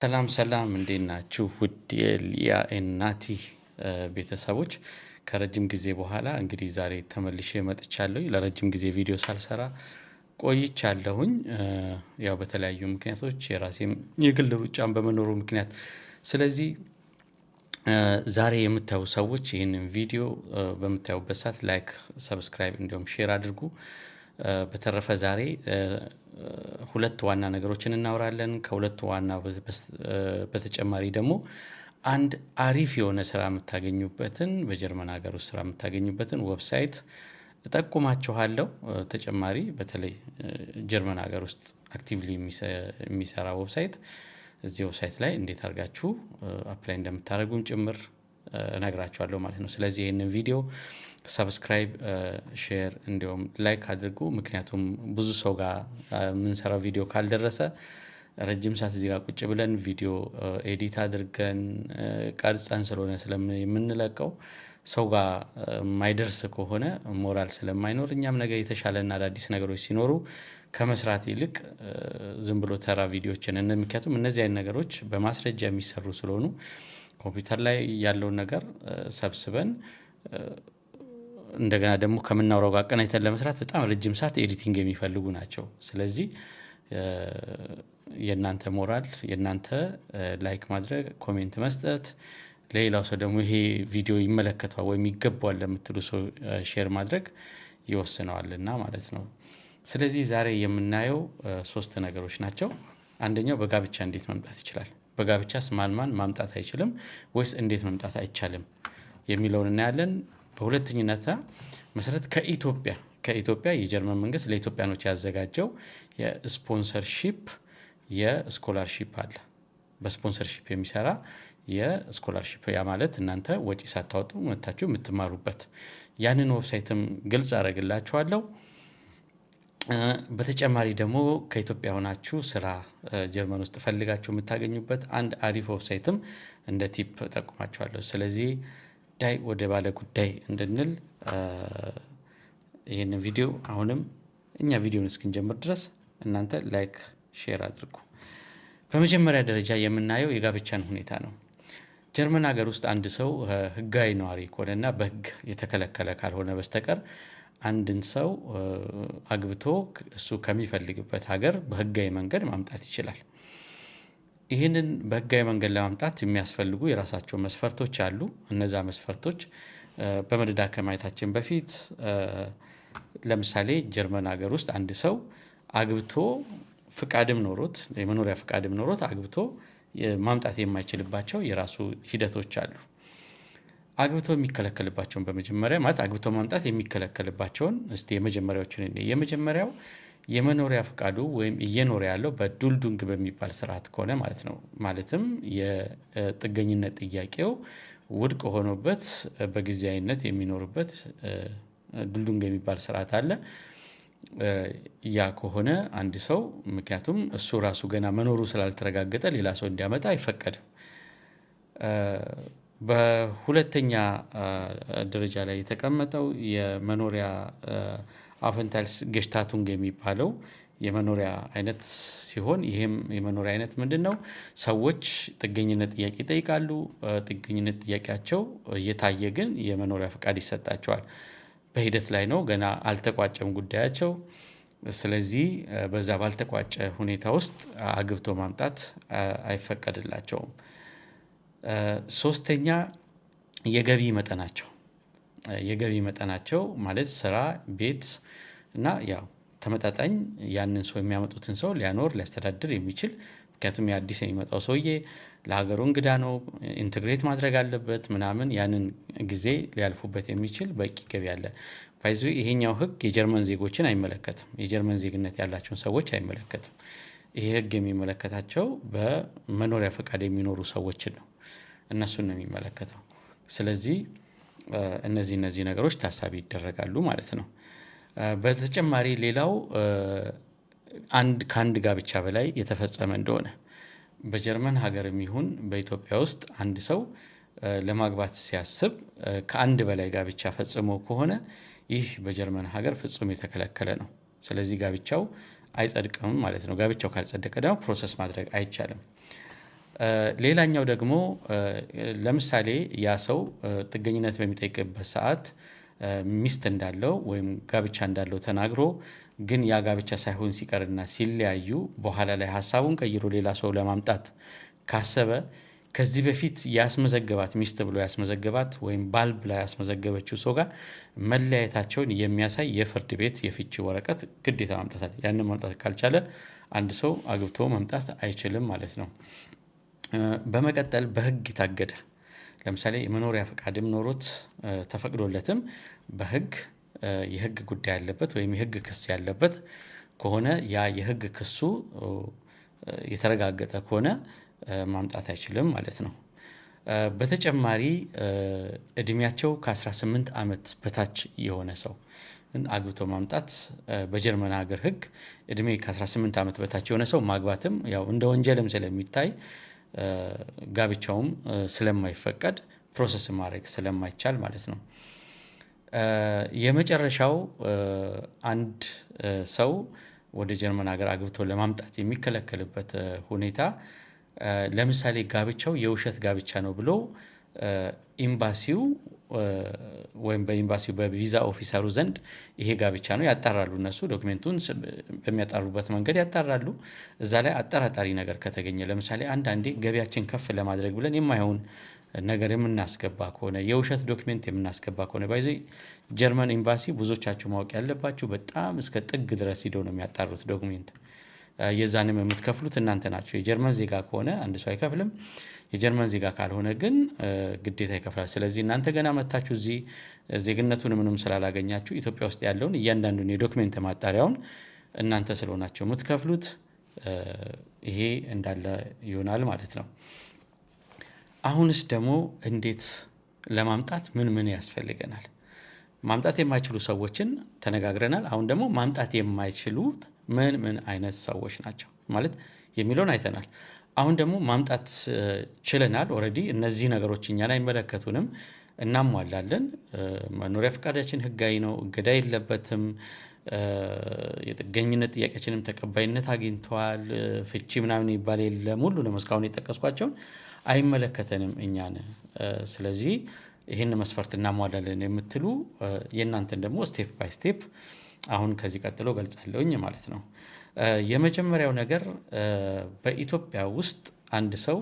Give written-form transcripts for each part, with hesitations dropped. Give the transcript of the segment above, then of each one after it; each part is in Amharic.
ሰላም ሰላም፣ እንዴት ናችሁ? ውድ የሊያ ናቲ ቤተሰቦች፣ ከረጅም ጊዜ በኋላ እንግዲህ ዛሬ ተመልሼ መጥቻለሁ። ለረጅም ጊዜ ቪዲዮ ሳልሰራ ቆይቻለሁኝ። ያው በተለያዩ ምክንያቶች፣ የራሴም የግል ሩጫን በመኖሩ ምክንያት። ስለዚህ ዛሬ የምታዩ ሰዎች ይህንን ቪዲዮ በምታዩበት ሰዓት like፣ subscribe እንዲሁም share አድርጉ። በተረፈ ዛሬ ሁለት ዋና ነገሮችን እናወራለን። ከሁለቱ ዋና በተጨማሪ ደግሞ አንድ አሪፍ የሆነ ስራ የምታገኙበትን፣ በጀርመን ሀገር ውስጥ ስራ የምታገኙበትን website እጠቁማችኋለሁ። ተጨማሪ በተለይ ጀርመን ሀገር ውስጥ actively የሚሰራ website፣ እዚህ website ላይ እንዴት አድርጋችሁ apply እንደምታደርጉም ጭምር እነግራችኋለሁ ማለት ነው። ስለዚህ ይህንን ቪዲዮ subscribe፣ share እንዲሁም like አድርጉ። ምክንያቱም ብዙ ሰው ጋር የምንሰራው ቪዲዮ ካልደረሰ ረጅም ሰዓት እዚህ ጋር ቁጭ ብለን ቪዲዮ edit አድርገን ቀርጸን ስለሆነ የምንለቀው፣ ሰው ጋር የማይደርስ ከሆነ ሞራል ስለማይኖር እኛም ነገ የተሻለና አዳዲስ ነገሮች ሲኖሩ ከመስራት ይልቅ ዝም ብሎ ተራ ቪዲዮችን፣ ምክንያቱም እነዚህ አይነት ነገሮች በማስረጃ የሚሰሩ ስለሆኑ፣ ኮምፒውተር ላይ ያለውን ነገር ሰብስበን እንደገና ደግሞ ከምናወራው ጋር አቀናጅተን ለመስራት በጣም ረጅም ሰዓት editing የሚፈልጉ ናቸው። ስለዚህ የእናንተ ሞራል፣ የእናንተ like ማድረግ፣ comment መስጠት፣ ለሌላው ሰው ደግሞ ይሄ ቪዲዮ ይመለከተዋል ወይም ይገባዋል ለምትሉ ሰው share ማድረግ ይወስነዋልና ማለት ነው። ስለዚህ ዛሬ የምናየው ሶስት ነገሮች ናቸው። አንደኛው በጋብቻ እንዴት መምጣት ይችላል? በጋብቻስ ማን ማን ማምጣት አይችልም ወይስ እንዴት መምጣት አይቻልም የሚለውን እናያለን። በሁለተኝነት መሰረት ከኢትዮጵያ የጀርመን መንግስት ለኢትዮጵያኖች ያዘጋጀው የ sponsorship የ scholarship አለ። በ sponsorship የሚሰራ የ scholarship፣ ያ ማለት እናንተ ወጪ ሳታወጡ መታችሁ የምትማሩበት፣ ያንን website ም ግልጽ አደርግላችኋለሁ። በተጨማሪ ደግሞ ከኢትዮጵያ ሆናችሁ ስራ ጀርመን ውስጥ ፈልጋችሁ የምታገኙበት አንድ አሪፍ website ም እንደ tip ጠቁማችኋለሁ። ስለዚህ ዳይ ወደ ባለ ጉዳይ እንድንል ይህንን ቪዲዮ አሁንም እኛ ቪዲዮን እስክንጀምር ድረስ እናንተ like፣ share አድርጉ። በመጀመሪያ ደረጃ የምናየው የጋብቻን ሁኔታ ነው። ጀርመን ሀገር ውስጥ አንድ ሰው ህጋዊ ነዋሪ ከሆነና በህግ የተከለከለ ካልሆነ በስተቀር አንድን ሰው አግብቶ እሱ ከሚፈልግበት ሀገር በህጋዊ መንገድ ማምጣት ይችላል። ይህንን በህጋዊ መንገድ ለማምጣት የሚያስፈልጉ የራሳቸው መስፈርቶች አሉ። እነዛ መስፈርቶች በመደዳ ከማየታችን በፊት፣ ለምሳሌ ጀርመን ሀገር ውስጥ አንድ ሰው አግብቶ ፍቃድም ኖሮት፣ የመኖሪያ ፍቃድም ኖሮት አግብቶ ማምጣት የማይችልባቸው የራሱ ሂደቶች አሉ። አግብቶ የሚከለከልባቸውን በመጀመሪያ፣ ማለት አግብቶ ማምጣት የሚከለከልባቸውን እስቲ የመጀመሪያዎችን እንይ። የመጀመሪያው የመኖሪያ ፍቃዱ ወይም እየኖረ ያለው በ Duldung በሚባል ስርዓት ከሆነ ማለት ነው። ማለትም የጥገኝነት ጥያቄው ውድቅ ሆኖበት በጊዜያዊነት የሚኖርበት Duldung የሚባል ስርዓት አለ። ያ ከሆነ አንድ ሰው፣ ምክንያቱም እሱ ራሱ ገና መኖሩ ስላልተረጋገጠ ሌላ ሰው እንዲያመጣ አይፈቀድም። በሁለተኛ ደረጃ ላይ የተቀመጠው የመኖሪያ Aufenthaltsgestattung የሚባለው የመኖሪያ አይነት ሲሆን ይህም የመኖሪያ አይነት ምንድን ነው? ሰዎች ጥገኝነት ጥያቄ ይጠይቃሉ። ጥገኝነት ጥያቄያቸው እየታየ ግን የመኖሪያ ፈቃድ ይሰጣቸዋል። በሂደት ላይ ነው፣ ገና አልተቋጨም ጉዳያቸው። ስለዚህ በዛ ባልተቋጨ ሁኔታ ውስጥ አግብቶ ማምጣት አይፈቀድላቸውም። ሶስተኛ የገቢ መጠናቸው ማለት ስራ፣ ቤት እና ያው ተመጣጣኝ ያንን ሰው፣ የሚያመጡትን ሰው ሊያኖር ሊያስተዳድር የሚችል፣ ምክንያቱም የአዲስ የሚመጣው ሰውዬ ለሀገሩ እንግዳ ነው፣ integrate ማድረግ አለበት ምናምን፣ ያንን ጊዜ ሊያልፉበት የሚችል በቂ ገቢ አለ። By the way ይሄኛው ህግ የጀርመን ዜጎችን አይመለከትም። የጀርመን ዜግነት ያላቸውን ሰዎች አይመለከትም። ይሄ ህግ የሚመለከታቸው በመኖሪያ ፈቃድ የሚኖሩ ሰዎችን ነው። እነሱን ነው የሚመለከተው። ስለዚህ እነዚህ ነገሮች ታሳቢ ይደረጋሉ ማለት ነው። በተጨማሪ ሌላው ከአንድ ጋብቻ በላይ የተፈጸመ እንደሆነ፣ በጀርመን ሀገርም ይሁን በኢትዮጵያ ውስጥ አንድ ሰው ለማግባት ሲያስብ ከአንድ በላይ ጋብቻ ፈጽሞ ከሆነ ይህ በጀርመን ሀገር ፍጹም የተከለከለ ነው። ስለዚህ ጋብቻው አይጸድቅም ማለት ነው። ጋብቻው ካልጸደቀ ደግሞ process ማድረግ አይቻልም። ሌላኛው ደግሞ ለምሳሌ ያ ሰው ጥገኝነት በሚጠይቅበት ሰዓት ሚስት እንዳለው ወይም ጋብቻ እንዳለው ተናግሮ ግን ያ ጋብቻ ሳይሆን ሲቀርና ሲለያዩ በኋላ ላይ ሀሳቡን ቀይሮ ሌላ ሰው ለማምጣት ካሰበ ከዚህ በፊት ያስመዘገባት፣ ሚስት ብሎ ያስመዘገባት ወይም ባል ብላ ያስመዘገበችው ሰው ጋር መለያየታቸውን የሚያሳይ የፍርድ ቤት የፍቺ ወረቀት ግዴታ ማምጣት አለ። ያንን ማምጣት ካልቻለ አንድ ሰው አግብቶ መምጣት አይችልም ማለት ነው። በመቀጠል በህግ የታገደ፣ ለምሳሌ የመኖሪያ ፈቃድም ኖሮት ተፈቅዶለትም በህግ የህግ ጉዳይ ያለበት ወይም የህግ ክስ ያለበት ከሆነ፣ ያ የህግ ክሱ የተረጋገጠ ከሆነ ማምጣት አይችልም ማለት ነው። በተጨማሪ እድሜያቸው ከ18 ዓመት በታች የሆነ ሰው አግብቶ ማምጣት፣ በጀርመን ሀገር ህግ እድሜ ከ18 ዓመት በታች የሆነ ሰው ማግባትም ያው እንደ ወንጀልም ስለሚታይ፣ ጋብቻውም ስለማይፈቀድ፣ process ማድረግ ስለማይቻል ማለት ነው። የመጨረሻው አንድ ሰው ወደ ጀርመን ሀገር አግብቶ ለማምጣት የሚከለከልበት ሁኔታ ለምሳሌ ጋብቻው የውሸት ጋብቻ ነው ብሎ ኤምባሲው ወይም በኤምባሲው በቪዛ officer ኡ ዘንድ ይሄ ጋብቻ ነው ያጣራሉ። እነሱ document ኡን በሚያጣሩበት መንገድ ያጣራሉ። እዛ ላይ አጠራጣሪ ነገር ከተገኘ፣ ለምሳሌ አንዳንዴ ገቢያችን ከፍ ለማድረግ ብለን የማይሆን ነገር የምናስገባ ከሆነ፣ የውሸት document የምናስገባ ከሆነ፣ by the way ጀርመን ኤምባሲ ብዙዎቻችሁ ማወቅ ያለባችሁ በጣም እስከ ጥግ ድረስ ሂደው ነው የሚያጣሩት document። የዛንም የምትከፍሉት እናንተ ናችሁ። የጀርመን ዜጋ ከሆነ አንድ ሰው አይከፍልም። የጀርመን ዜጋ ካልሆነ ግን ግዴታ ይከፍላል። ስለዚህ እናንተ ገና መታችሁ እዚህ ዜግነቱን ምንም ስላላገኛችሁ ኢትዮጵያ ውስጥ ያለውን እያንዳንዱን የ document ማጣሪያውን እናንተ ስለሆናችሁ የምትከፍሉት ይሄ እንዳለ ይሆናል ማለት ነው። አሁንስ ደግሞ እንዴት ለማምጣት ምን ምን ያስፈልገናል? ማምጣት የማይችሉ ሰዎችን ተነጋግረናል። አሁን ደግሞ ማምጣት የማይችሉት ምን ምን አይነት ሰዎች ናቸው ማለት የሚለውን አይተናል። አሁን ደግሞ ማምጣት ችለናል። Already እነዚህ ነገሮች እኛን አይመለከቱንም፣ እናሟላለን። መኖሪያ ፈቃዳችን ህጋዊ ነው፣ እገዳ የለበትም። የጥገኝነት ጥያቄያችንም ተቀባይነት አግኝተዋል። ፍቺ ምናምን ይባል የለም። ሁሉንም እስካሁን የጠቀስኳቸውን አይመለከተንም እኛን። ስለዚህ ይህን መስፈርት እናሟላለን የምትሉ የእናንተን ደግሞ step by step አሁን ከዚህ ቀጥሎ ገልጻለሁኝ ማለት ነው። የመጀመሪያው ነገር በኢትዮጵያ ውስጥ አንድ ሰው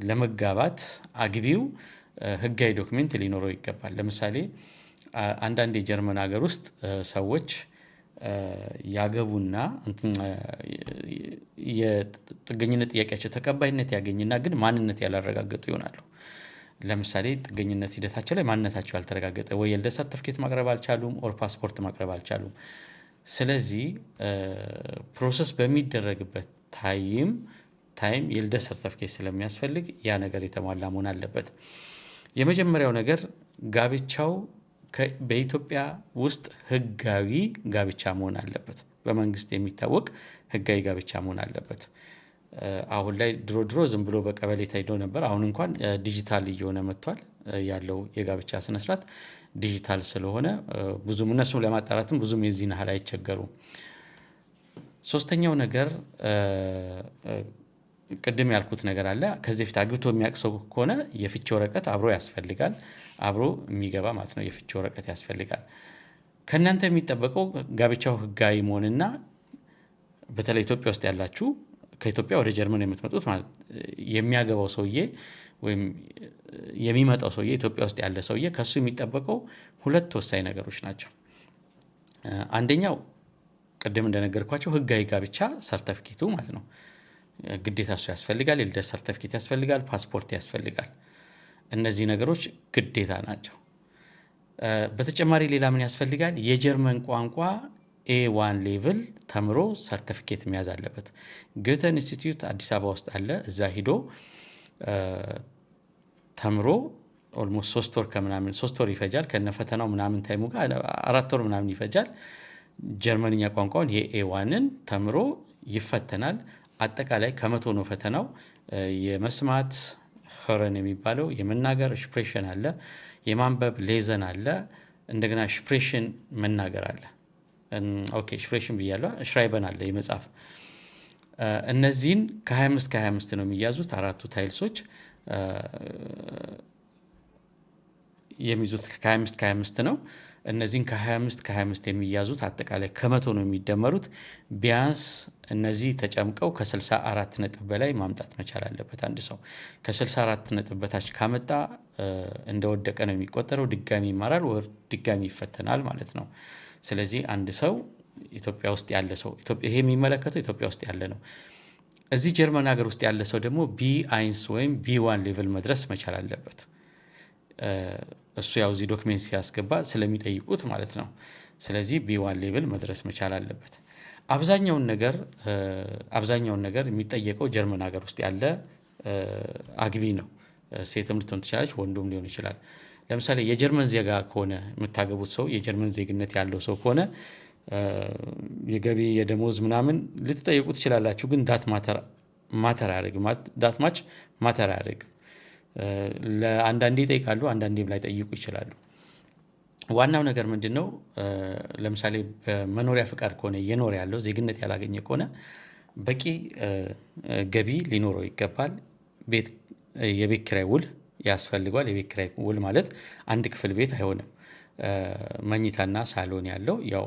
ለመጋባት አግቢው ህጋዊ document ሊኖረው ይገባል። ለምሳሌ አንዳንድ የጀርመን ሀገር ውስጥ ሰዎች ያገቡና የጥገኝነት ጥያቄያቸው ተቀባይነት ያገኝና ግን ማንነት ያላረጋገጡ ይሆናሉ። ለምሳሌ ጥገኝነት ሂደታቸው ላይ ማንነታቸው ያልተረጋገጠ፣ ወይ የልደት ሰርተፍኬት ማቅረብ አልቻሉም፣ or ፓስፖርት ማቅረብ አልቻሉም። ስለዚህ process በሚደረግበት time የልደት ሰርተፍኬት ስለሚያስፈልግ ያ ነገር የተሟላ መሆን አለበት። የመጀመሪያው ነገር ጋብቻው በኢትዮጵያ ውስጥ ህጋዊ ጋብቻ መሆን አለበት። በመንግስት የሚታወቅ ህጋዊ ጋብቻ መሆን አለበት። አሁን ላይ፣ ድሮ ድሮ ዝም ብሎ በቀበሌ ተሄዶ ነበር። አሁን እንኳን ዲጂታል እየሆነ መጥቷል። ያለው የጋብቻ ስነስርዓት ዲጂታል ስለሆነ ብዙም እነሱም ለማጣራትም ብዙም የዚህን ያህል አይቸገሩም። ሶስተኛው ነገር ቅድም ያልኩት ነገር አለ። ከዚህ በፊት አግብቶ የሚያውቅ ሰው ከሆነ የፍቺ ወረቀት አብሮ ያስፈልጋል። አብሮ የሚገባ ማለት ነው። የፍቺ ወረቀት ያስፈልጋል። ከእናንተ የሚጠበቀው ጋብቻው ህጋዊ መሆንና በተለይ ኢትዮጵያ ውስጥ ያላችሁ፣ ከኢትዮጵያ ወደ ጀርመን የምትመጡት ማለት፣ የሚያገባው ሰውዬ ወይም የሚመጣው ሰውዬ፣ ኢትዮጵያ ውስጥ ያለ ሰውዬ ከሱ የሚጠበቀው ሁለት ወሳኝ ነገሮች ናቸው። አንደኛው ቅድም እንደነገርኳችሁ ህጋዊ ጋብቻ ሰርተፍኬቱ ማለት ነው። ግዴታ እሱ ያስፈልጋል። የልደት ሰርተፍኬት ያስፈልጋል። ፓስፖርት ያስፈልጋል። እነዚህ ነገሮች ግዴታ ናቸው። በተጨማሪ ሌላ ምን ያስፈልጋል? የጀርመን ቋንቋ A1 level ተምሮ ሰርተፊኬት መያዝ አለበት። Goethe Institut አዲስ አበባ ውስጥ አለ። እዛ ሂዶ ተምሮ almost 3 ወር ከምናምን፣ 3 ወር ይፈጃል። ከነፈተናው ምናምን time ኡ ጋር 4 ወር ምናምን ይፈጃል። ጀርመንኛ ቋንቋውን የ A1 ን ተምሮ ይፈተናል። አጠቃላይ ከ100 ነው ፈተናው። የመስማት Hören የሚባለው፣ የመናገር Sprechen አለ፣ የማንበብ Lesen አለ፣ እንደገና Sprechen መናገር አለ። Okay, Sprechen ብያለሁ። Schreiben አለ የመጻፍ። እነዚህን ከ25 ከ25 ነው የሚያዙት። አራቱ tiles ኦች የሚይዙት ከ25 ከ25 ነው። እነዚህን ከ25 ከ25 የሚያዙት አጠቃላይ ከ100 ነው የሚደመሩት። ቢያንስ እነዚህ ተጨምቀው ከ64 ነጥብ በላይ ማምጣት መቻል አለበት። አንድ ሰው ከ64 ነጥብ በታች ካመጣ እንደወደቀ ነው የሚቆጠረው። ድጋሚ ይማራል ወይ ድጋሚ ይፈተናል ማለት ነው። ስለዚህ አንድ ሰው ኢትዮጵያ ውስጥ ያለ ሰው፣ ይሄ የሚመለከተው ኢትዮጵያ ውስጥ ያለ ነው። እዚህ ጀርመን ሀገር ውስጥ ያለ ሰው ደግሞ B1 ወይም B1 level መድረስ መቻል አለበት። እሱ ያው እዚህ document ሲያስገባ ስለሚጠይቁት ማለት ነው። ስለዚህ B1 level መድረስ መቻል አለበት። አብዛኛውን ነገር የሚጠየቀው ጀርመን ሀገር ውስጥ ያለ አግቢ ነው። ሴትም ልትሆን ትችላለች፣ ወንዱም ሊሆን ይችላል። ለምሳሌ የጀርመን ዜጋ ከሆነ የምታገቡት ሰው፣ የጀርመን ዜግነት ያለው ሰው ከሆነ የገቢ፣ የደሞዝ ምናምን ልትጠየቁ ትችላላችሁ። ግን that matter አያደርግም። That much matter አያደርግም። ለአንዳንዴ ይጠይቃሉ፣ አንዳንዴም ላይጠይቁ ይችላሉ። ዋናው ነገር ምንድን ነው? ለምሳሌ በመኖሪያ ፍቃድ ከሆነ እየኖረ ያለው፣ ዜግነት ያላገኘ ከሆነ በቂ ገቢ ሊኖረው ይገባል። የቤት ኪራይ ውል ያስፈልገዋል። የቤት ኪራይ ውል ማለት አንድ ክፍል ቤት አይሆንም። መኝታና ሳሎን ያለው። ያው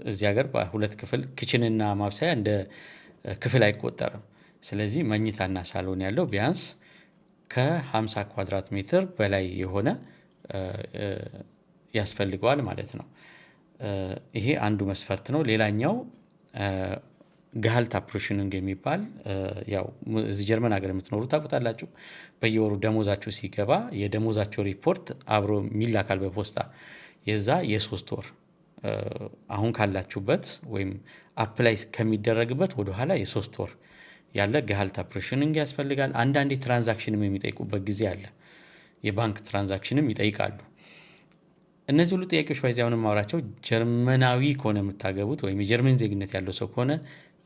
እዚህ ሀገር በሁለት ክፍል kitchen ና ማብሰያ እንደ ክፍል አይቆጠርም። ስለዚህ መኝታና ሳሎን ያለው ቢያንስ ከ50 Quadratmeter በላይ የሆነ ያስፈልገዋል ማለት ነው። ይሄ አንዱ መስፈርት ነው። ሌላኛው Gehaltsabrechnung የሚባል፣ ያው እዚህ ጀርመን ሀገር የምትኖሩ ታውቁታላችሁ። በየወሩ ደሞዛችሁ ሲገባ የደሞዛችሁ ሪፖርት አብሮ የሚላካል በፖስታ። የዛ የ3 ወር፣ አሁን ካላችሁበት ወይም apply ከሚደረግበት ወደኋላ የ3 ወር ያለ Gehaltsabrechnung ያስፈልጋል። አንዳንዴ transaction ም የሚጠይቁበት ጊዜ አለ። የባንክ transaction ም ይጠይቃሉ። እነዚህ ሁሉ ጥያቄዎች by the way አሁን የማወራቸው ጀርመናዊ ከሆነ የምታገቡት ወይም የጀርመን ዜግነት ያለው ሰው ከሆነ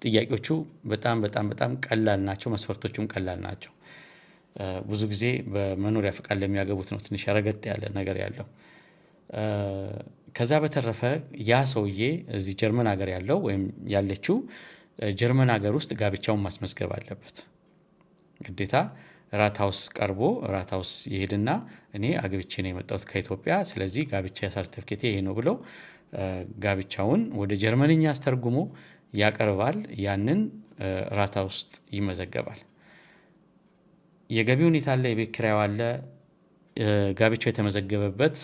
ጥያቄዎቹ በጣም በጣም በጣም ቀላል ናቸው። መስፈርቶቹም ቀላል ናቸው። ብዙ ጊዜ በመኖሪያ ፈቃድ ለሚያገቡት ነው ትንሽ ረገጥ ያለ ነገር ያለው። ከዛ በተረፈ ያ ሰውዬ እዚህ ጀርመን ሀገር ያለው ወይም ያለችው ጀርመን ሀገር ውስጥ ጋብቻውን ማስመዝገብ አለበት። ግዴታ Rathaus ቀርቦ፣ Rathaus ይሄድና እኔ አግብቼ ነው የመጣሁት ከኢትዮጵያ፣ ስለዚህ ጋብቻ ሰርቲፊኬቴ ይሄ ነው ብለው ጋብቻውን ወደ ጀርመንኛ አስተርጉሞ ያቀርባል። ያንን Rathaus ውስጥ ይመዘገባል። የገቢ ሁኔታ አለ፣ የቤት ኪራዩ አለ፣ ጋብቻው የተመዘገበበት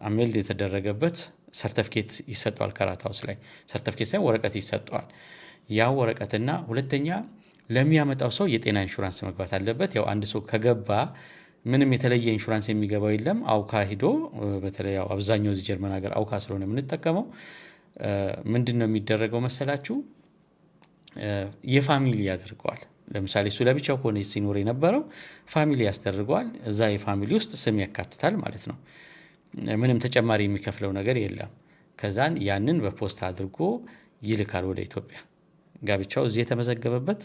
anmelden የተደረገበት ሰርተፍኬት ይሰጠዋል። ከ Rathaus ላይ ሰርተፍኬት ሳይሆን ወረቀት ይሰጠዋል። ያ ወረቀትና ሁለተኛ ለሚያመጣው ሰው የጤና ኢንሹራንስ መግባት አለበት። ያው አንድ ሰው ከገባ ምንም የተለየ ኢንሹራንስ የሚገባው የለም። AOK ሂዶ፣ በተለይ ያው አብዛኛው እዚህ ጀርመን ሀገር AOK ስለሆነ የምንጠቀመው፣ ምንድን ነው የሚደረገው መሰላችሁ? የ family ያደርገዋል። ለምሳሌ እሱ ለብቻው ከሆነ ሲኖር የነበረው family ያስደርገዋል። እዛ የ family ውስጥ ስም ያካትታል ማለት ነው። ምንም ተጨማሪ የሚከፍለው ነገር የለም። ከዛን ያንን በፖስታ አድርጎ ይልካል ወደ ኢትዮጵያ። ጋብቻው እዚህ የተመዘገበበት፣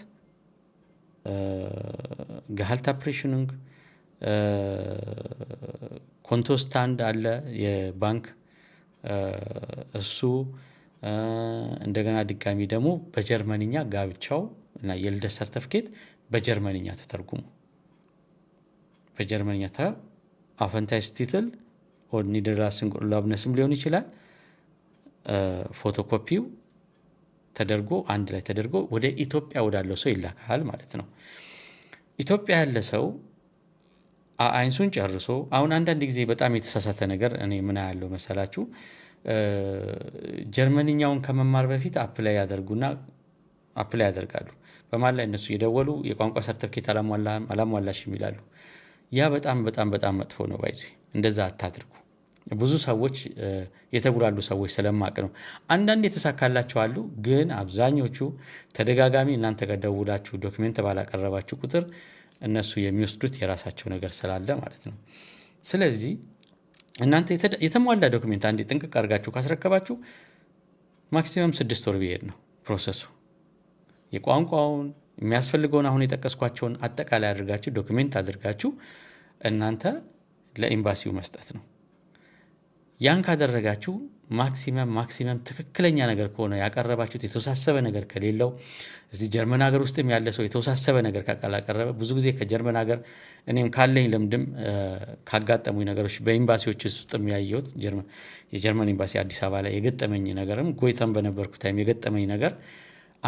Gehaltsabrechnung፣ Kontostand አለ የባንክ እሱ፣ እንደገና ድጋሚ ደግሞ በጀርመንኛ ጋብቻው እና የልደት ሰርተፍኬት በጀርመንኛ ተተርጉሞ፣ በጀርመንኛ Aufenthaltstitel oder Niederlassungserlaubnis ም ሊሆን ይችላል። ፎቶኮፒው ተደርጎ፣ አንድ ላይ ተደርጎ ወደ ኢትዮጵያ ወዳለው ሰው ይላካል ማለት ነው። ኢትዮጵያ ያለ ሰው A1 ሱን ጨርሶ፣ አሁን አንዳንድ ጊዜ በጣም የተሳሳተ ነገር እኔ ምን ያለው መሰላችሁ? ጀርመንኛውን ከመማር በፊት apply ያደርጉና apply ያደርጋሉ። በመሀል ላይ እነሱ እየደወሉ የቋንቋ ሰርተፍኬት አላሟላህም፣ አላሟላሽም ይላሉ። ያ በጣም በጣም በጣም መጥፎ ነው። By the way እንደዛ አታድርጉ። ብዙ ሰዎች የተጉላሉ ሰዎች ስለማቅ ነው። አንዳንድ የተሳካላቸው አሉ፣ ግን አብዛኞቹ ተደጋጋሚ እናንተ ጋር ደውላችሁ document ባላቀረባችሁ ቁጥር እነሱ የሚወስዱት የራሳቸው ነገር ስላለ ማለት ነው። ስለዚህ እናንተ የተሟላ document አንዴ ጥንቅቅ አድርጋችሁ ካስረከባችሁ maximum 6 ወር ቢሄድ ነው process ኡ። የቋንቋውን የሚያስፈልገውን አሁን የጠቀስኳቸውን አጠቃላይ አድርጋችሁ document አድርጋችሁ እናንተ ለኤምባሲው መስጠት ነው። ያን ካደረጋችሁ maximum ትክክለኛ ነገር ከሆነ ያቀረባችሁት፣ የተወሳሰበ ነገር ከሌለው፣ እዚህ ጀርመን ሀገር ውስጥም ያለ ሰው የተወሳሰበ ነገር ካላቀረበ፣ ብዙ ጊዜ ከጀርመን ሀገር እኔም ካለኝ ልምድም ካጋጠሙኝ ነገሮች፣ በኤምባሲዎች ውስጥም ያየሁት፣ የጀርመን ኤምባሲ አዲስ አበባ ላይ የገጠመኝ ነገርም፣ ጎይተም በነበርኩ time የገጠመኝ ነገር፣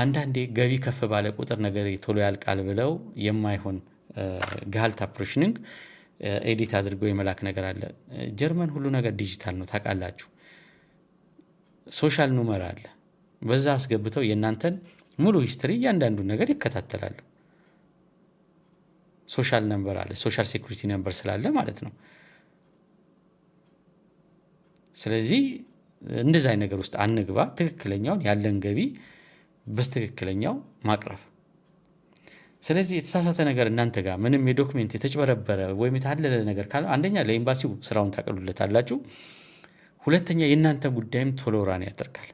አንዳንዴ ገቢ ከፍ ባለ ቁጥር ነገር ቶሎ ያልቃል ብለው የማይሆን Gehalt Abrechnung edit አድርገው የመላክ ነገር አለ። ጀርመን ሁሉ ነገር ዲጂታል ነው ታውቃላችሁ። Social number አለ። በዛ አስገብተው የእናንተን ሙሉ history እያንዳንዱን ነገር ይከታተላሉ። Social number አለ፣ social security number ስላለ ማለት ነው። ስለዚህ እንደዚ አይነት ነገር ውስጥ አንግባ። ትክክለኛውን ያለን ገቢ በትክክለኛው ማቅረብ። ስለዚህ የተሳሳተ ነገር እናንተ ጋር ምንም የ document የተጭበረበረ ወይም የታለለ ነገር ካለ አንደኛ ለኤምባሲው ስራውን ታቀሉለታላችሁ፣ ሁለተኛ የእናንተ ጉዳይም ቶሎ run ያደርጋል።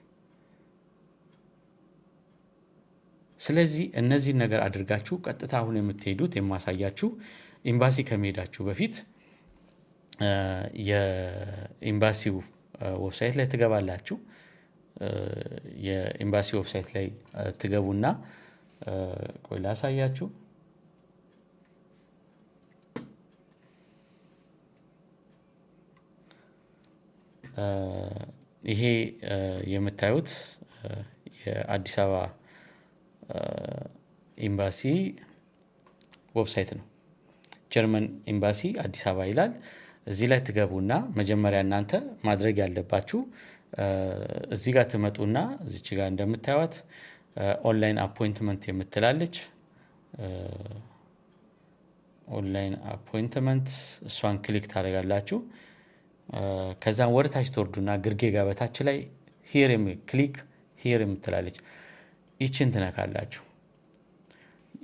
ስለዚህ እነዚህን ነገር አድርጋችሁ ቀጥታ አሁን የምትሄዱት የማሳያችሁ ኤምባሲ ከመሄዳችሁ በፊት የኤምባሲው website ላይ ትገባላችሁ። የኤምባሲ website ላይ ትገቡና ቆይ ላሳያችሁ። ይሄ የምታዩት የአዲስ አበባ ኤምባሲ website ነው። ጀርመን ኤምባሲ አዲስ አበባ ይላል። እዚህ ላይ ትገቡና መጀመሪያ እናንተ ማድረግ ያለባችሁ እዚህ ጋር ትመጡና እዚች ጋር እንደምታዩት online appointment የምትላለች፣ online appointment እሷን click ታደርጋላችሁ። ከዛም ወደ ታች ትወርዱና ግርጌ ጋር በታች ላይ here click here የምትላለች ይችን ትነካላችሁ።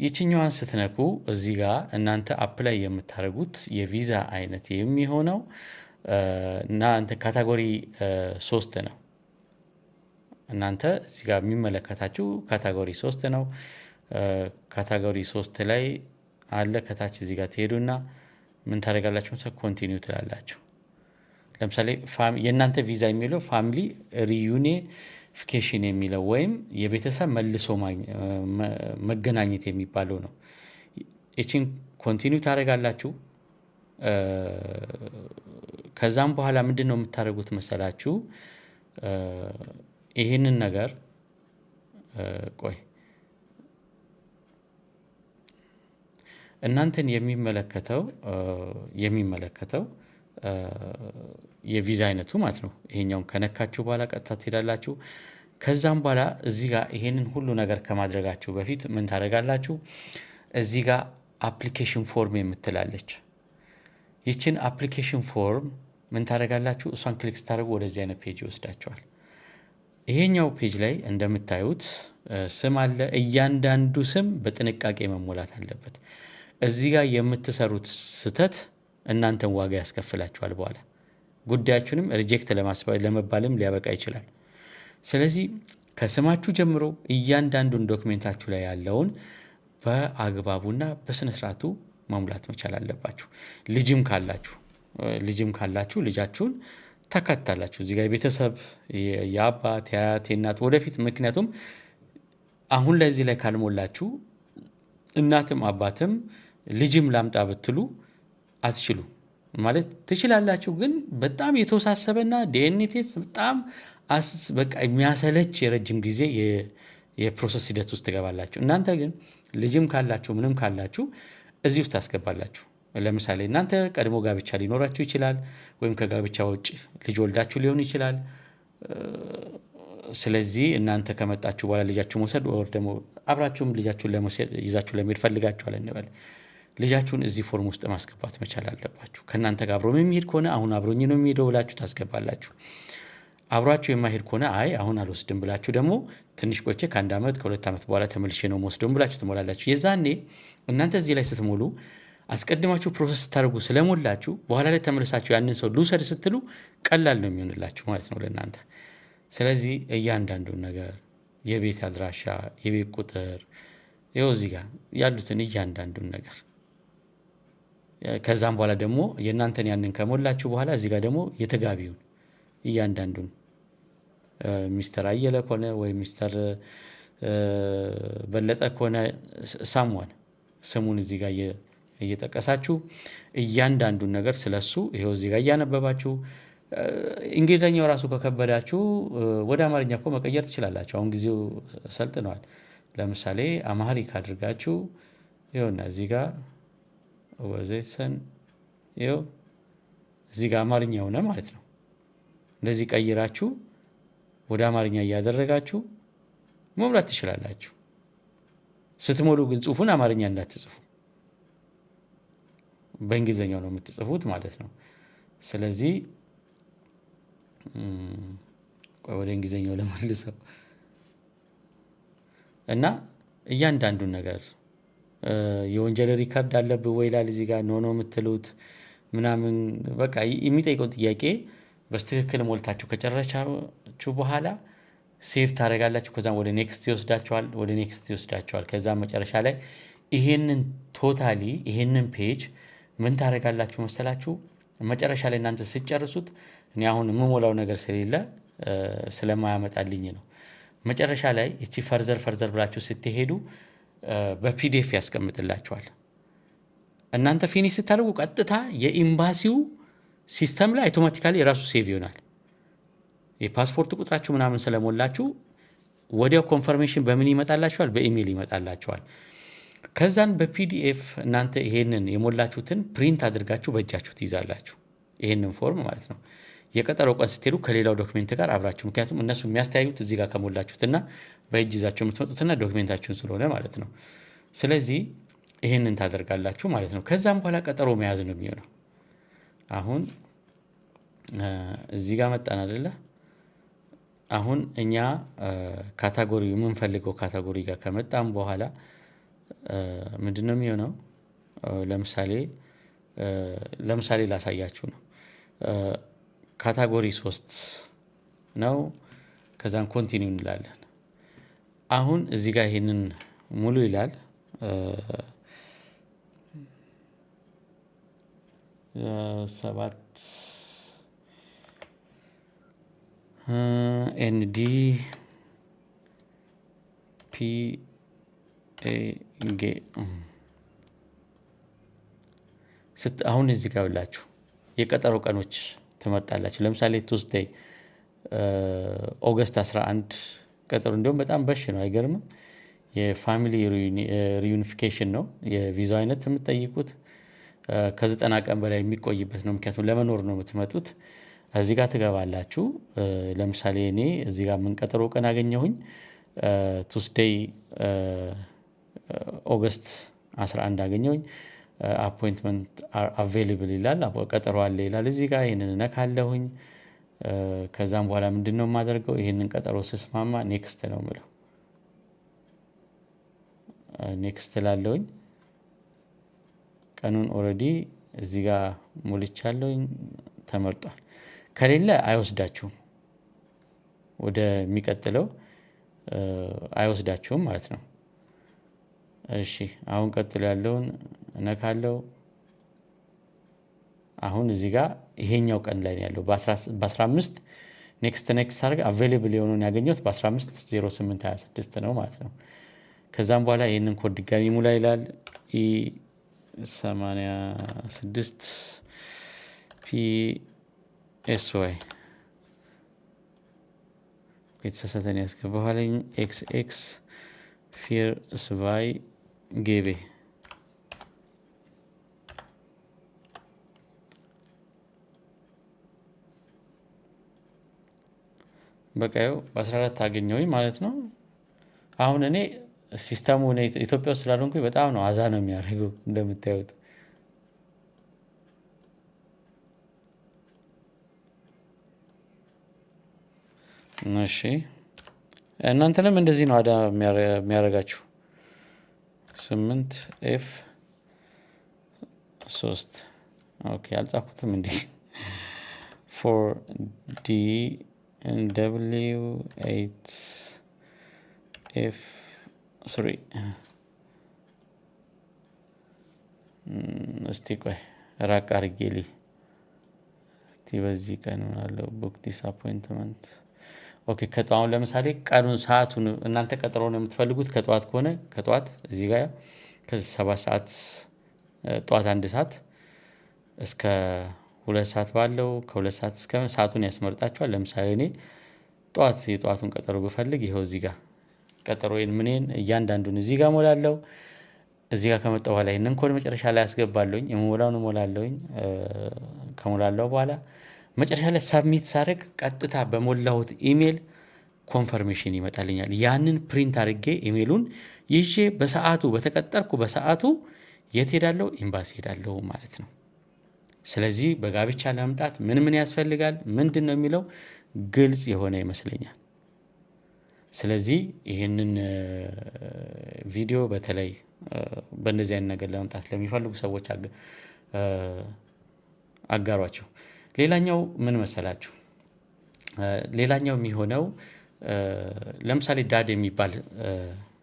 ይችኛዋን ስትነኩ እዚህ ጋር እናንተ apply የምታደርጉት የቪዛ አይነት የሚሆነው እና category 3 ነው። እናንተ እዚህ ጋር የሚመለከታችሁ category 3 ነው። Category 3 ላይ አለ። ከታች እዚህ ጋር ትሄዱና ምን ታደርጋላችሁ? Continue ትላላችሁ። ለምሳሌ የእናንተ ቪዛ የሚለው family reunification የሚለው ወይም የቤተሰብ መልሶ መገናኘት የሚባለው ነው። ይችን continue ታደርጋላችሁ። ከዛም በኋላ ምንድን ነው የምታደርጉት መሰላችሁ? ይህንን ነገር ቆይ እናንተን የሚመለከተው የቪዛ አይነቱ ማለት ነው። ይሄኛውን ከነካችሁ በኋላ ቀጥታ ትሄዳላችሁ። ከዛም በኋላ እዚህ ጋር ይሄንን ሁሉ ነገር ከማድረጋችሁ በፊት ምን ታደርጋላችሁ? እዚህ ጋር application form የምትላለች፣ ይችን application form ምን ታደርጋላችሁ? እሷን click ስታደርጉ ወደዚህ አይነት page ይወስዳችኋል። ይሄኛው page ላይ እንደምታዩት ስም አለ። እያንዳንዱ ስም በጥንቃቄ መሞላት አለበት። እዚህ ጋር የምትሰሩት ስህተት እናንተን ዋጋ ያስከፍላችኋል። በኋላ ጉዳያችሁንም reject ለመባልም ሊያበቃ ይችላል። ስለዚህ ከስማችሁ ጀምሮ እያንዳንዱን document ኣችሁ ላይ ያለውን በአግባቡና በስነ ስርዓቱ መሙላት መቻል አለባችሁ። ልጅም ካላችሁ ልጃችሁን ታካትታላችሁ። እዚህ ጋር የቤተሰብ የአባት፣ የአያት፣ የእናት ወደፊት፣ ምክንያቱም አሁን ላይ እዚህ ላይ ካልሞላችሁ እናትም አባትም ልጅም ላምጣ ብትሉ አትችሉ፣ ማለት ትችላላችሁ፣ ግን በጣም የተወሳሰበና DNA test በጣም በቃ የሚያሰለች የረጅም ጊዜ የ process ሂደት ውስጥ ትገባላችሁ። እናንተ ግን ልጅም ካላችሁ ምንም ካላችሁ እዚህ ውስጥ ታስገባላችሁ። ለምሳሌ እናንተ ቀድሞ ጋብቻ ሊኖራችሁ ይችላል፣ ወይም ከጋብቻ ውጭ ልጅ ወልዳችሁ ሊሆን ይችላል። ስለዚህ እናንተ ከመጣችሁ በኋላ ልጃችሁ መውሰድ ወይ ደግሞ አብራችሁም ልጃችሁን ለመውሰድ ይዛችሁ ለመሄድ ፈልጋችኋል እንበል። ልጃችሁን እዚህ form ውስጥ ማስገባት መቻል አለባችሁ። ከእናንተ ጋር አብሮ የሚሄድ ከሆነ አሁን አብሮኝ ነው የሚሄደው ብላችሁ ታስገባላችሁ። አብሯችሁ የማይሄድ ከሆነ አይ አሁን አልወስድም ብላችሁ ደግሞ ትንሽ ቆይቼ ከ1 ዓመት ከ2 ዓመት በኋላ ተመልሼ ነው የምወስደው ብላችሁ ትሞላላችሁ። የዛኔ እናንተ እዚህ ላይ ስትሞሉ አስቀድማችሁ process ስታደርጉ ስለሞላችሁ በኋላ ላይ ተመልሳችሁ ያንን ሰው ልውሰድ ስትሉ ቀላል ነው የሚሆንላችሁ ማለት ነው ለእናንተ። ስለዚህ እያንዳንዱን ነገር የቤት አድራሻ፣ የቤት ቁጥር፣ ይኸው እዚህ ጋር ያሉትን እያንዳንዱን ነገር፣ ከዛም በኋላ ደግሞ የእናንተን ያንን ከሞላችሁ በኋላ እዚህ ጋር ደግሞ የተጋቢውን እያንዳንዱን ሚስተር አየለ ከሆነ ወይ ሚስተር በለጠ ከሆነ someone ስሙን እዚህ ጋር እየጠቀሳችሁ እያንዳንዱን ነገር ስለሱ ይኸው እዚህ ጋር እያነበባችሁ፣ እንግሊዝኛው ራሱ ከከበዳችሁ ወደ አማርኛ እኮ መቀየር ትችላላችሁ። አሁን ጊዜው ሰልጥነዋል። ለምሳሌ Amharic አድርጋችሁ ይኸውና እዚህ ጋር ወዘሰን ይኸው እዚህ ጋር አማርኛ ሆነ ማለት ነው። እንደዚህ ቀይራችሁ ወደ አማርኛ እያደረጋችሁ መሙላት ትችላላችሁ። ስትሞሉ ግን ጽሁፉን አማርኛ እንዳትጽፉ፣ በእንግሊዝኛው ነው የምትጽፉት ማለት ነው። ስለዚህ ወደ እንግሊዝኛው ለመልሰው እና እያንዳንዱን ነገር የወንጀል record አለብህ ወይ ይላል እዚህ ጋር፣ no ነው የምትሉት ምናምን፣ በቃ የሚጠይቀውን ጥያቄ በትክክል ሞልታችሁ ከጨረሳችሁ በኋላ save ታደርጋላችሁ። ከዛም ወደ next ይወስዳችኋል፣ ወደ next ይወስዳችኋል። ከዛ መጨረሻ ላይ ይሄንን totally ይሄንን page ምን ታደርጋላችሁ መሰላችሁ? መጨረሻ ላይ እናንተ ስትጨርሱት፣ እኔ አሁን የምሞላው ነገር ስለሌለ ስለማያመጣልኝ ነው። መጨረሻ ላይ እቺ further further ብላችሁ ስትሄዱ በ PDF ያስቀምጥላችኋል። እናንተ finish ስታደርጉ ቀጥታ የኤምባሲው system ላይ automatically የራሱ save ይሆናል። የፓስፖርት ቁጥራችሁ ምናምን ስለሞላችሁ ወዲያው confirmation በምን ይመጣላችኋል? በኢሜይል ይመጣላችኋል። ከዛን በ PDF እናንተ ይሄንን የሞላችሁትን print አድርጋችሁ በእጃችሁ ትይዛላችሁ። ይሄንን form ማለት ነው። የቀጠሮ ቀን ስትሄዱ ከሌላው document ጋር አብራችሁ፣ ምክንያቱም እነሱ የሚያስተያዩት እዚህ ጋር ከሞላችሁትና በእጅ ይዛችሁ የምትመጡትና document ኣችሁን ስለሆነ ማለት ነው። ስለዚህ ይሄንን ታደርጋላችሁ ማለት ነው። ከዛም በኋላ ቀጠሮ መያዝ ነው የሚሆነው። አሁን እዚህ ጋር መጣን አይደለ? አሁን እኛ category የምንፈልገው category ጋር ከመጣን በኋላ ምንድነው የሚሆነው? ለምሳሌ ላሳያችሁ ነው። Category 3 ነው። ከዛን continue እንላለን። አሁን እዚህ ጋር ይሄንን ሙሉ ይላል። 7 ND P A G። አሁን እዚህ ጋር ብላችሁ የቀጠሮ ቀኖች ትመርጣላችሁ። ለምሳሌ Tuesday August 11 ቀጠሮ እንዲሁም በጣም በሽ ነው፣ አይገርምም? የ family reunification ነው የቪዛው አይነት የምትጠይቁት፣ ከ90 ቀን በላይ የሚቆይበት ነው። ምክንያቱም ለመኖር ነው የምትመጡት። እዚህ ጋር ትገባላችሁ። ለምሳሌ እኔ እዚህ ጋር ምን ቀጠሮ ቀን አገኘሁኝ? Tuesday August 11 አገኘሁኝ። Appointment available ይላል፣ ቀጠሮ አለ ይላል። እዚህ ጋር ይህንን እነካለሁኝ። ከዛም በኋላ ምንድን ነው የማደርገው? ይህንን ቀጠሮ ስስማማ next ነው የምለው። Next እላለሁኝ። ቀኑን already እዚህ ጋር ሞልቻለሁኝ፣ ተመርጧል። ከሌለ አይወስዳችሁም፣ ወደሚቀጥለው አይወስዳችሁም ማለት ነው። እሺ፣ አሁን ቀጥሎ ያለውን እነካለው። አሁን እዚህ ጋር ይሄኛው ቀን ላይ ነው ያለው በ15። Next next አድርገ available የሆነውን ያገኘሁት በ15/08/26 ነው ማለት ነው። ከዛም በኋላ ይህንን ኮድ ድጋሚ ሙላ ይላል። E 86 P S Y፣ የተሳሳተን ያስገባኋለኝ፣ X X vier zwei GB። በቃ ይኸው በ14 አገኘሁኝ ማለት ነው። አሁን እኔ system ኡ ኢትዮጵያ ውስጥ ስላልሆንኩኝ በጣም ነው አዛ ነው የሚያደርገው እንደምታዩት። እሺ፣ እናንተንም እንደዚህ ነው አዳ የሚያደርጋችሁ። 8 F 3፣ okay፣ አልጻፍኩትም እንዴ? 4 D W 8 F 3። እስቲ ቆይ ራቅ አድርጌ። እስቲ በዚህ ቀን ምናለው book this appointment። Okay፣ ከጠዋት ለምሳሌ ቀኑን ሰዓቱን እናንተ ቀጠሮውን የምትፈልጉት ከጠዋት ከሆነ ከጠዋት እዚህ ጋር ከ7 ሰዓት፣ ጠዋት 1 ሰዓት እስከ 2 ሰዓት ባለው፣ ከ2 ሰዓት እስከ ሰዓቱን ያስመርጣችኋል። ለምሳሌ እኔ ጠዋት የጠዋቱን ቀጠሮ ብፈልግ ይኸው እዚህ ጋር ቀጠሮዬን ምኔን እያንዳንዱን እዚህ ጋር ሞላለሁ። እዚህ ጋር ከመጣ በኋላ ይህንን ኮድ መጨረሻ ላይ አስገባለሁኝ። የምሞላውን እሞላለሁኝ። ከሞላለው በኋላ መጨረሻ ላይ submit ሳደርግ ቀጥታ በሞላሁት email confirmation ይመጣልኛል። ያንን print አድርጌ ኢሜሉን ይዤ በሰዓቱ በተቀጠርኩ በሰዓቱ የት ሄዳለሁ? ኤምባሲ ሄዳለሁ ማለት ነው። ስለዚህ በጋብቻ ለመምጣት ምን ምን ያስፈልጋል፣ ምንድን ነው የሚለው ግልጽ የሆነ ይመስለኛል። ስለዚህ ይህንን ቪዲዮ በተለይ በእንደዚህ አይነት ነገር ለመምጣት ለሚፈልጉ ሰዎች አጋሯቸው። ሌላኛው ምን መሰላችሁ? ሌላኛው የሚሆነው ለምሳሌ DAAD የሚባል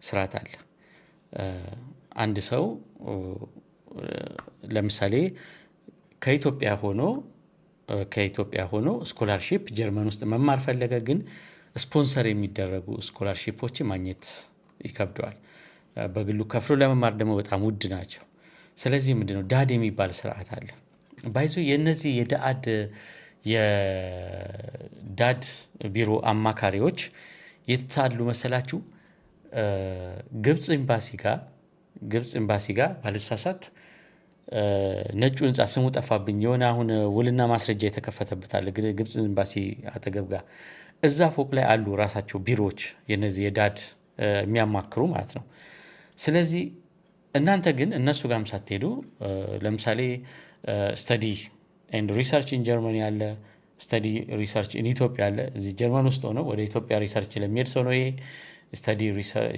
ስርዓት አለ። አንድ ሰው ለምሳሌ ከኢትዮጵያ ሆኖ scholarship ጀርመን ውስጥ መማር ፈለገ፣ ግን ስፖንሰር የሚደረጉ scholarship ኦችን ማግኘት ይከብደዋል። በግሉ ከፍሎ ለመማር ደግሞ በጣም ውድ ናቸው። ስለዚህ ምንድነው DAAD የሚባል ስርዓት አለ። By the way የእነዚህ የ DAAD ቢሮ አማካሪዎች የት አሉ መሰላችሁ? ግብፅ ኤምባሲ ጋር ባልሳሳት ነጩ ህንፃ ስሙ ጠፋብኝ። የሆነ አሁን ውልና ማስረጃ የተከፈተበት አለ ግብፅ ኤምባሲ አጠገብ ጋር፣ እዛ ፎቅ ላይ አሉ ራሳቸው ቢሮዎች የነዚህ የ DAAD የሚያማክሩ ማለት ነው። ስለዚህ እናንተ ግን እነሱ ጋርም ሳትሄዱ ለምሳሌ study and research in Germany አለ፣ study research in Ethiopia አለ። እዚህ ጀርመን ውስጥ ሆነው ወደ ኢትዮጵያ research ለሚሄድ ሰው ነው ይሄ።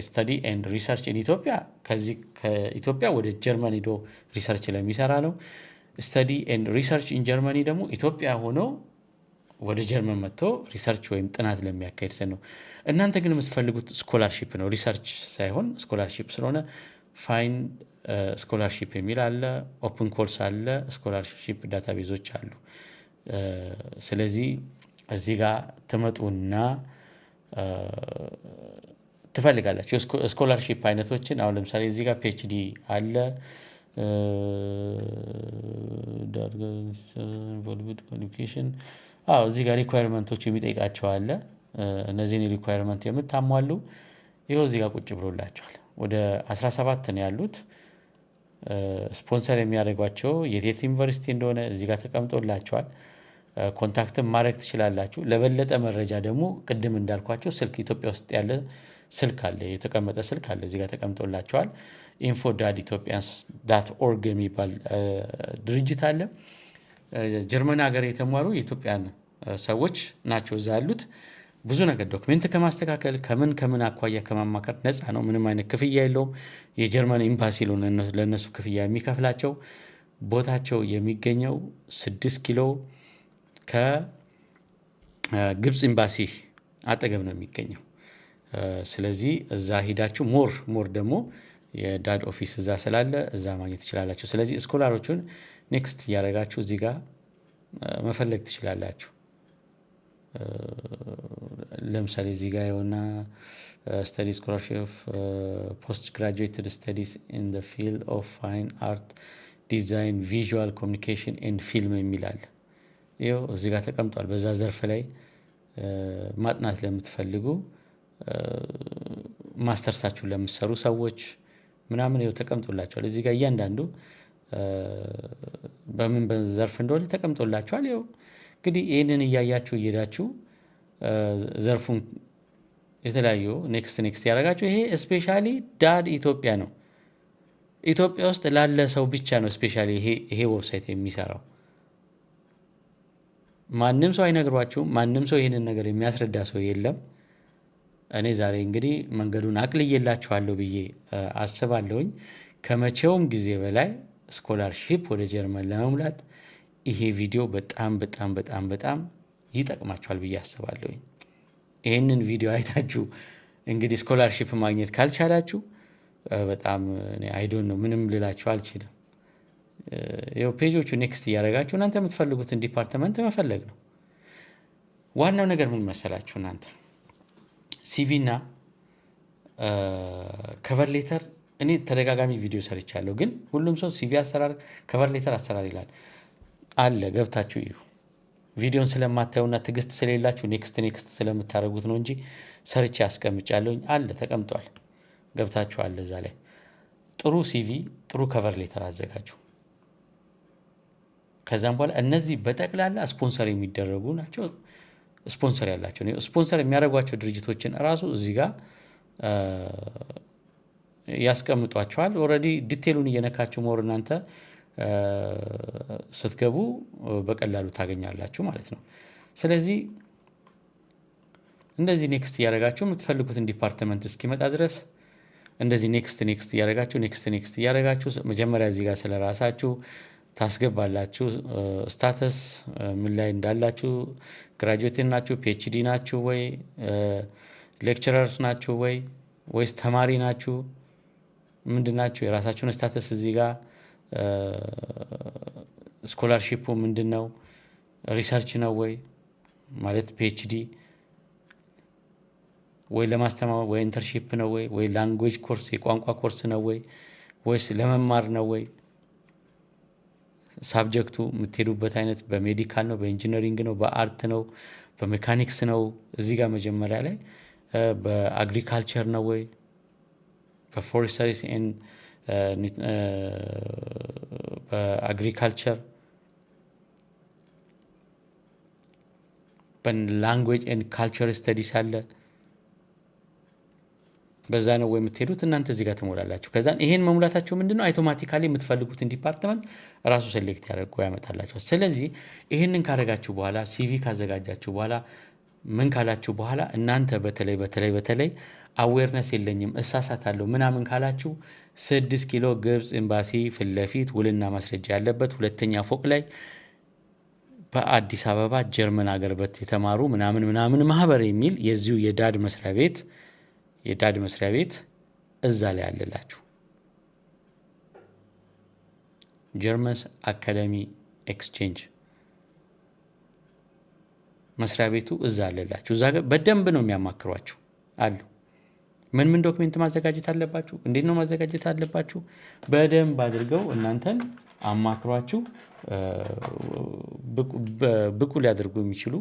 Study and research in Ethiopia ከዚህ ከኢትዮጵያ ወደ ጀርመን ሄዶ research ለሚሰራ ነው። Study and research in Germany ደግሞ ኢትዮጵያ ሆኖ ወደ ጀርመን መጥቶ research ወይም ጥናት ለሚያካሂድ ሰው ነው። እናንተ ግን የምትፈልጉት scholarship ነው፣ research ሳይሆን scholarship ስለሆነ find scholarship የሚል አለ፣ open calls አለ፣ scholarship database ኦች አሉ። ስለዚህ እዚህ ጋር ትመጡና ትፈልጋላችሁ scholarship አይነቶችን። አሁን ለምሳሌ እዚህ ጋር PhD አለ፣ qualification፣ አዎ እዚህ ጋር requirement ኦች የሚጠይቃቸው አለ። እነዚህን requirement የምታሟሉ ይኸው እዚህ ጋር ቁጭ ብሎላችኋል። ወደ 17 ነው ያሉት። ስፖንሰር የሚያደርጓቸው የት ዩኒቨርሲቲ እንደሆነ እዚህ ጋር ተቀምጦላችኋል። Contact ም ማድረግ ትችላላችሁ። ለበለጠ መረጃ ደግሞ ቅድም እንዳልኳችሁ ስልክ፣ ኢትዮጵያ ውስጥ ያለ ስልክ አለ፣ የተቀመጠ ስልክ አለ፣ እዚህ ጋር ተቀምጦላችኋል። info DAAD Ethiopians.org የሚባል ድርጅት አለ። ጀርመን ሀገር የተማሩ የኢትዮጵያን ሰዎች ናቸው እዛ ያሉት። ብዙ ነገር document ከማስተካከል ከምን ከምን አኳያ ከማማከር ነፃ ነው። ምንም አይነት ክፍያ የለውም። የጀርመን ኤምባሲ ለእነሱ ክፍያ የሚከፍላቸው። ቦታቸው የሚገኘው 6 ኪሎ ከግብፅ ኤምባሲ አጠገብ ነው የሚገኘው። ስለዚህ እዛ ሂዳችሁ more ደግሞ የ DAAD office እዛ ስላለ እዛ ማግኘት ትችላላችሁ። ስለዚህ scholar ኦቹን next እያደረጋችሁ እዚህ ጋር መፈለግ ትችላላችሁ። ለምሳሌ እዚህ ጋር የሆነ study scholarship post graduated studies in the field of fine art, design, visual communication and film የሚል አለ። ይኸው እዚህ ጋር ተቀምጧል። በዛ ዘርፍ ላይ ማጥናት ለምትፈልጉ፣ ማስተርሳችሁን ለምትሰሩ ሰዎች ምናምን ይኸው ተቀምጦላችኋል። እዚህ ጋር እያንዳንዱ በምን ዘርፍ እንደሆነ ተቀምጦላችኋል። ይኸው እንግዲህ ይህንን እያያችሁ እየሄዳችሁ ዘርፉን የተለያዩ next next ያደረጋችሁ፣ ይሄ especially DAAD ኢትዮጵያ ነው። ኢትዮጵያ ውስጥ ላለ ሰው ብቻ ነው especially ይሄ website የሚሰራው። ማንም ሰው አይነግሯችሁም። ማንም ሰው ይህንን ነገር የሚያስረዳ ሰው የለም። እኔ ዛሬ እንግዲህ መንገዱን አቅልዬላችኋለሁ ብዬ አስባለሁኝ። ከመቼውም ጊዜ በላይ scholarship ወደ ጀርመን ለመሙላት ይሄ ቪዲዮ በጣም በጣም በጣም በጣም ይጠቅማችኋል ብዬ አስባለሁኝ። ይህንን ቪዲዮ አይታችሁ እንግዲህ scholarship ማግኘት ካልቻላችሁ በጣም I don't know፣ ምንም ልላችሁ አልችልም። ይኸው page ኦቹ next እያደረጋችሁ እናንተ የምትፈልጉትን department መፈለግ ነው። ዋናው ነገር ምን መሰላችሁ? እናንተ CV እና cover letter፣ እኔ ተደጋጋሚ ቪዲዮ ሰርቻለሁ፣ ግን ሁሉም ሰው CV አሰራር፣ cover letter አሰራር ይላል። አለ፣ ገብታችሁ እዩ። ቪዲዮን ስለማታዩና ትዕግስት ስለሌላችሁ next next ስለምታደርጉት ነው እንጂ ሰርቼ አስቀምጫለሁኝ። አለ፣ ተቀምጧል። ገብታችሁ አለ እዛ ላይ። ጥሩ CV፣ ጥሩ cover letter አዘጋጁ። ከዛም በኋላ እነዚህ በጠቅላላ ስፖንሰር የሚደረጉ ናቸው። ስፖንሰር ያላቸው፣ ስፖንሰር የሚያደርጓቸው ድርጅቶችን እራሱ እዚህ ጋር ያስቀምጧቸዋል። Already detail ኡን እየነካችሁ more እናንተ ስትገቡ በቀላሉ ታገኛላችሁ ማለት ነው። ስለዚህ እንደዚህ next እያደረጋችሁ የምትፈልጉትን department እስኪመጣ ድረስ እንደዚህ next next እያደረጋችሁ፣ next next እያደረጋችሁ፣ መጀመሪያ እዚህ ጋር ስለ ራሳችሁ ታስገባላችሁ። Status ምን ላይ እንዳላችሁ፣ graduate ናችሁ፣ PhD ናችሁ ወይ፣ lecturers ናችሁ ወይ፣ ወይስ ተማሪ ናችሁ፣ ምንድን ናችሁ? የራሳችሁን status እዚህ ጋር፣ scholarship ኡ ምንድን ነው? Research ነው ወይ፣ ማለት PhD ወይ ለማስተማር ወይ internship ነው ወይ፣ ወይ language course የቋንቋ ኮርስ ነው ወይ፣ ወይስ ለመማር ነው ወይ? Subject ኡ የምትሄዱበት አይነት በ medical ነው፣ በ engineering ነው፣ በ art ነው፣ በ mechanics ነው? እዚህ ጋር መጀመሪያ ላይ በ agriculture ነው ወይ፣ በ forestry and በ agriculture፣ በ language and culture studies አለ፣ በዛ ነው ወይ የምትሄዱት? እናንተ እዚህ ጋር ትሞላላችሁ። ከዛን ይሄን መሙላታችሁ ምንድነው፣ automatically የምትፈልጉትን department ራሱ select ያደርገው ያመጣላችኋል። ስለዚህ ይሄንን ካደረጋችሁ በኋላ፣ CV ካዘጋጃችሁ በኋላ፣ ምን ካላችሁ በኋላ፣ እናንተ በተለይ በተለይ በተለይ awareness የለኝም፣ እሳሳታለሁ ምናምን ካላችሁ፣ 6 ኪሎ ግብፅ ኤምባሲ ፊት ለፊት ውልና ማስረጃ ያለበት ሁለተኛ ፎቅ ላይ በአዲስ አበባ ጀርመን ሀገር በት የተማሩ ምናምን ምናምን ማህበር የሚል የዚሁ የዳድ መስሪያ ቤት እዛ ላይ አለላችሁ። German Academy Exchange መስሪያ ቤቱ እዛ አለላችሁ። እዛ በደንብ ነው የሚያማክሯችሁ አሉ። ምን ምን document ማዘጋጀት አለባችሁ፣ እንዴት ነው ማዘጋጀት አለባችሁ፣ በደንብ አድርገው እናንተን አማክሯችሁ ብቁ ሊያደርጉ የሚችሉ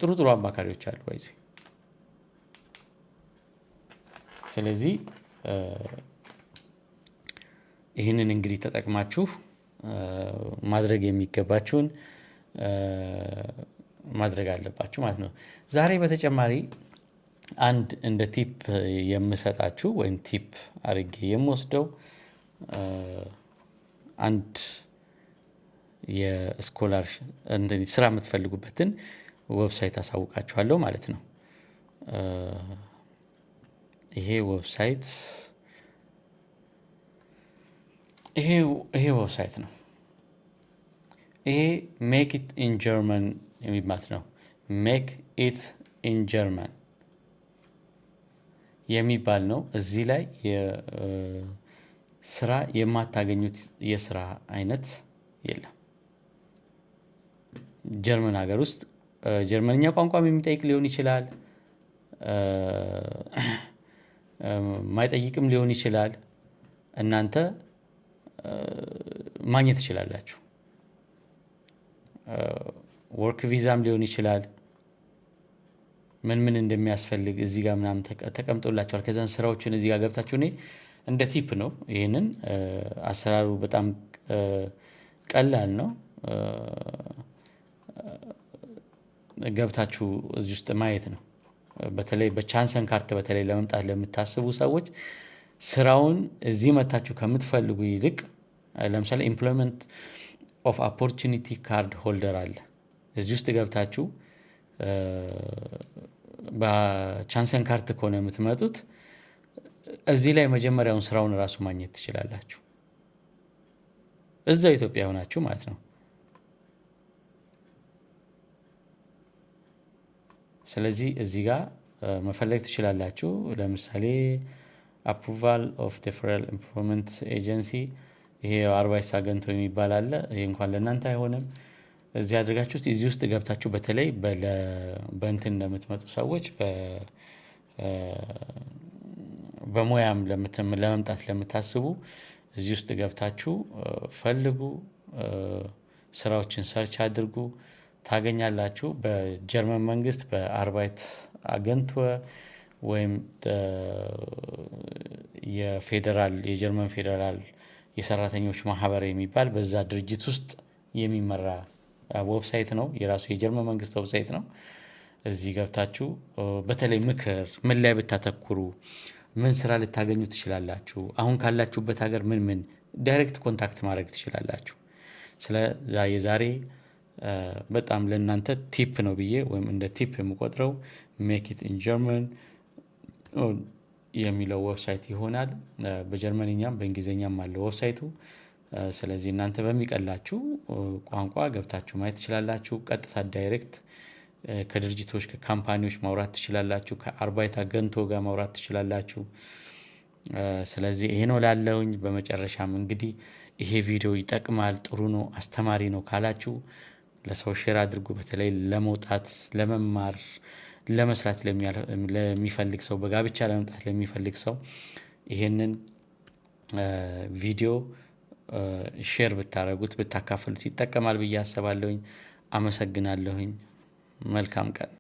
ጥሩ ጥሩ አማካሪዎች አሉ። ይዘ ስለዚህ ይህንን እንግዲህ ተጠቅማችሁ ማድረግ የሚገባችሁን ማድረግ አለባችሁ ማለት ነው። ዛሬ በተጨማሪ አንድ እንደ tip የምሰጣችሁ ወይም tip አድርጌ የምወስደው አንድ የ scholar ስራ የምትፈልጉበትን website አሳውቃችኋለሁ ማለት ነው። ይሄ website ነው። ይሄ Make it in German የሚባል ነው። Make it in German የሚባል ነው። እዚህ ላይ ስራ የማታገኙት የስራ አይነት የለም። ጀርመን ሀገር ውስጥ ጀርመንኛ ቋንቋም የሚጠይቅ ሊሆን ይችላል፣ ማይጠይቅም ሊሆን ይችላል። እናንተ ማግኘት ትችላላችሁ። Work visa ም ሊሆን ይችላል። ምን ምን እንደሚያስፈልግ እዚህ ጋር ምናምን ተቀምጦላችኋል። ከዛን ስራዎችን እዚህ ጋር ገብታችሁ፣ እኔ እንደ tip ነው፣ ይህንን አሰራሩ በጣም ቀላል ነው። ገብታችሁ እዚህ ውስጥ ማየት ነው። በተለይ በ Chancenkarte በተለይ ለመምጣት ለምታስቡ ሰዎች ስራውን እዚህ መታችሁ ከምትፈልጉ ይልቅ፣ ለምሳሌ employment of opportunity card holder አለ። እዚህ ውስጥ ገብታችሁ በ Chancenkarte ከሆነ የምትመጡት እዚህ ላይ መጀመሪያውን ስራውን እራሱ ማግኘት ትችላላችሁ። እዛው ኢትዮጵያ ሆናችሁ ማለት ነው። ስለዚህ እዚህ ጋር መፈለግ ትችላላችሁ። ለምሳሌ approval of Federal Employment Agency ይሄ Arbeitsagentur የሚባል አለ። ይሄ እንኳን ለእናንተ አይሆንም። እዚህ አድርጋችሁ ውስጥ እዚህ ውስጥ ገብታችሁ በተለይ በእንትን ለምትመጡ ሰዎች፣ በሙያም ለመምጣት ለምታስቡ እዚህ ውስጥ ገብታችሁ ፈልጉ፣ ስራዎችን search አድርጉ፣ ታገኛላችሁ። በጀርመን መንግስት በ Arbeitsagentur ወይም የፌዴራል የጀርመን ፌዴራል የሰራተኞች ማህበር የሚባል በዛ ድርጅት ውስጥ የሚመራ website ነው። የራሱ የጀርመን መንግስት website ነው። እዚህ ገብታችሁ በተለይ ምክር፣ ምን ላይ ብታተኩሩ ምን ስራ ልታገኙ ትችላላችሁ፣ አሁን ካላችሁበት ሀገር ምን ምን direct contact ማድረግ ትችላላችሁ። ስለዛ የዛሬ በጣም ለእናንተ tip ነው ብዬ ወይም እንደ tip የምቆጥረው Make it in German የሚለው website ይሆናል። በጀርመንኛም በእንግሊዝኛም አለ website ኡ። ስለዚህ እናንተ በሚቀላችሁ ቋንቋ ገብታችሁ ማየት ትችላላችሁ። ቀጥታ direct ከድርጅቶች፣ ከ company ዎች ማውራት ትችላላችሁ። ከ Arbeitsagentur ጋር ማውራት ትችላላችሁ። ስለዚህ ይሄ ነው ላለውኝ። በመጨረሻም እንግዲህ ይሄ ቪዲዮ ይጠቅማል፣ ጥሩ ነው፣ አስተማሪ ነው ካላችሁ ለሰው share አድርጉ። በተለይ ለመውጣት፣ ለመማር፣ ለመስራት ለሚፈልግ ሰው፣ በጋብቻ ለመምጣት ለሚፈልግ ሰው ይሄንን ቪዲዮ share ብታደርጉት፣ ብታካፍሉት ይጠቀማል ብዬ አስባለሁኝ። አመሰግናለሁኝ። መልካም ቀን።